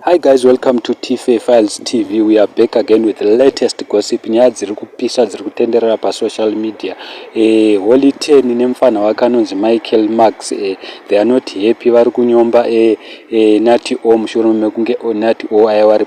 Hi guys, welcome to TFA Files TV. We are back again with the latest gossip. Nyaya dziri kupisa dziri kutenderera pasocial media. Holy Ten nemufana wake anonzi Michael Max, they are not happy. Vari kunyomba Nati O mushure mekunge Nati O aiva ari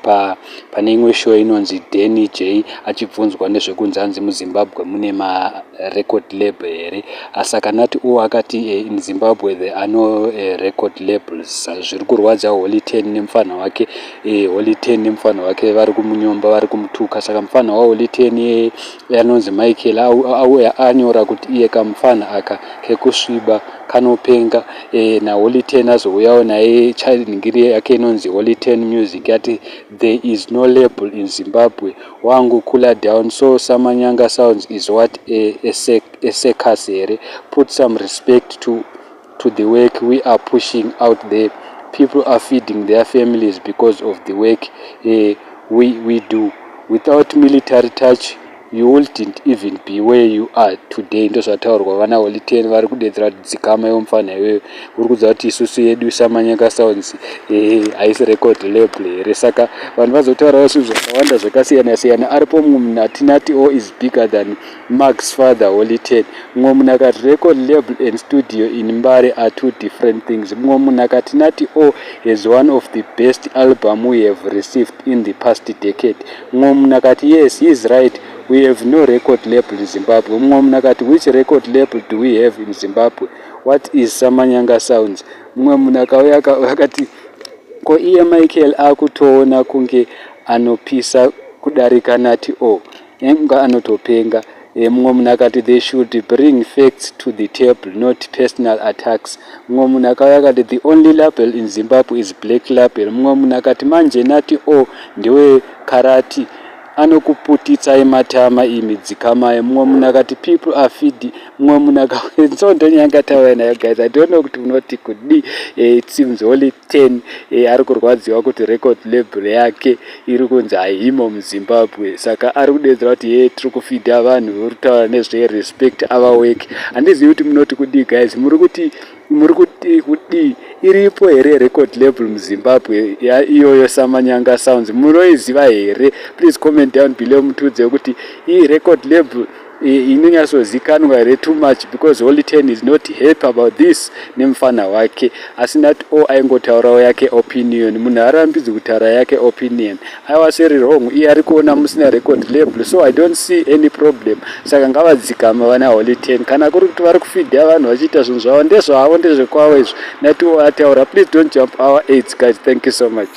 pane imwe show inonzi Danny J, achibvunzwa nezvekunzi hanzi muZimbabwe mune marecord label here. Saka Nati O akati in Zimbabwe there are no record labels. Zviri kurwadza Holy Ten nemufana wake. Holy Ten nemufana wake vari kumunyomba, vari kumutuka. Saka mufana waHoly Ten anonzi Michael auya anyora kuti iye kamufana aka kekusviba kanopenga. NaHoly Ten azouyawo naye chanhingiri yake inonzi Holy Ten Music, yati there is no label in Zimbabwe. Wangu, cool down. So Samanyanga Sounds is what, a circus here? Put some respect to the work we are pushing out there. People are feeding their families because of the work we do. Without Military Touch you wouldn't even be where you are today. Ndozvataurwa. Vana Holy Ten vari kudedzera kuti dzikama yomufana iweyo, uri kudza kuti isusu yedu Samanyanga Sounds haisi record label here? Saka vanhu vazotaurawo zvinhu zvakawanda zvakasiyana siyana. Aripo mumwe munhu ati Nati O is bigger than Mark's father Holy Ten. Mumwe munhu akati record label and studio in Mbare are two different things. Mumwe munhu akati Nati O is one of the best album we have received in the past decade. Mumwe munhu akati yes, he is right, we have no record label in Zimbabwe. Mumwe munhu akati which record label do we have in Zimbabwe? What is Samanyanga Sounds? Mumwe munhu akauya akati ko iye Michael akutoona kunge anopisa kudarika Nati O, enga anotopenga. Mumwe munhu akati they should bring facts to the table, not personal attacks. Mumwe munhu akauya akati the only label in Zimbabwe is Black Label. Mumwe munhu akati manje Nati O ndewe karati, anokuputitsai matama imi, dzikamai. Mumwe munhu akati people are feed. Mumwe munhu so ndonyanga tauya nayo guys. I don't know kuti unoti kudi. It seems Holy 10 ari kurwadziwa kuti record label yake iri kunzi haimo muZimbabwe. Saka ari kudedzera kuti ye tiri kufeeda vanhu, uri kutaura nezverespect our work. Handizivi kuti munoti kudii guys. Muri kuti kudii? Iripo here record label muZimbabwe iyoyo Samanyanga Sounds? Munoiziva here? Please comment down below, mutiudze kuti irecord label inonyatsozikanwa here too much, because Holy Ten is not happy about this nemufana wake. Asi Nati O aingotaurawo yake opinion. Munhu arambidzi kutaura yake opinion. Aiwa, seri wrong. Iye ari kuona musina record label, so I don't see any problem. Saka ngavadzikama vana Holy Ten. Kana kuri kuti vari kufeeda vanhu vachiita zvinhu zvavo, ndezvavo, ndezvekwavo izvo. Nati O ataura. Please don't jump our aids, guys. Thank you so much.